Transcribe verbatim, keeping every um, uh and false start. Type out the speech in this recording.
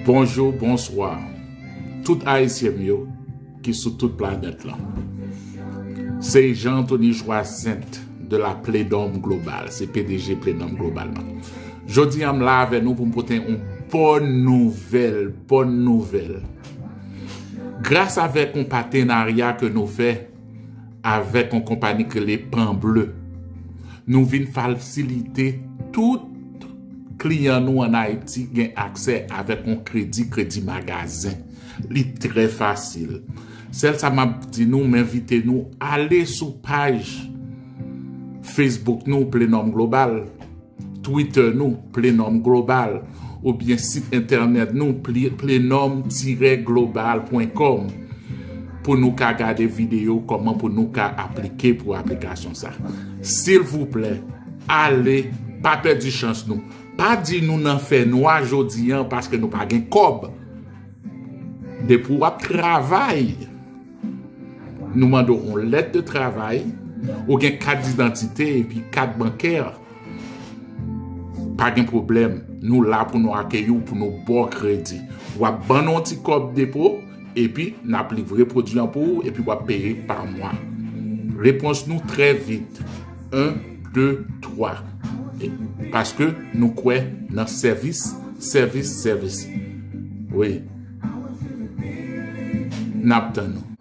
Bonjou, bonswa. Tout Ayisyen m yo ki sou tout planèt lan. Se Jean Anthony Joacinthe de la Plenòm Global, se P D G Plenòm Global lan. Jodi a m la avè nou pou m pote yon bòn nouvèl, bòn nouvèl. Gras avèk yon patenarya ke nou fè avèk yon konpani ki rele Pan Ble, nou vin fasilite tout kliyan nou an Ayiti gen aksè avèk yon kredi, kredi magazen. Li trè fasil. Sèl sa m ap di nou, m envite nou ale sou paj Facebook nou, Plenòm Global, Twitter nou, Plenòm Global, oubyen sit entènèt nou, plenòm tirè global pwen kòm, pou nou ka gade videyo kòman pou nou ka aplike pou aplikasyon sa. Silvouplè, ale, pa pèdi chans nou. Pa di nou nan fè nwa jodi an paske nou pa gen kòb. Depi w ap travay, nou mande w yon lèt de travay, ou gen kat didantite epi kat bankè, pa gen pwoblèm. Nou la pou nou akeyi w, pou nou ba w kredi. W ap ban nou yon ti kòb depo, epi n ap livre pwodui an pou ou, epi w ap peye pa mwa. Repons nou trè vit. En, de, twa. E, paske nou kwè nan sèvis, sèvis, sèvis. Wi. N ap tann nou.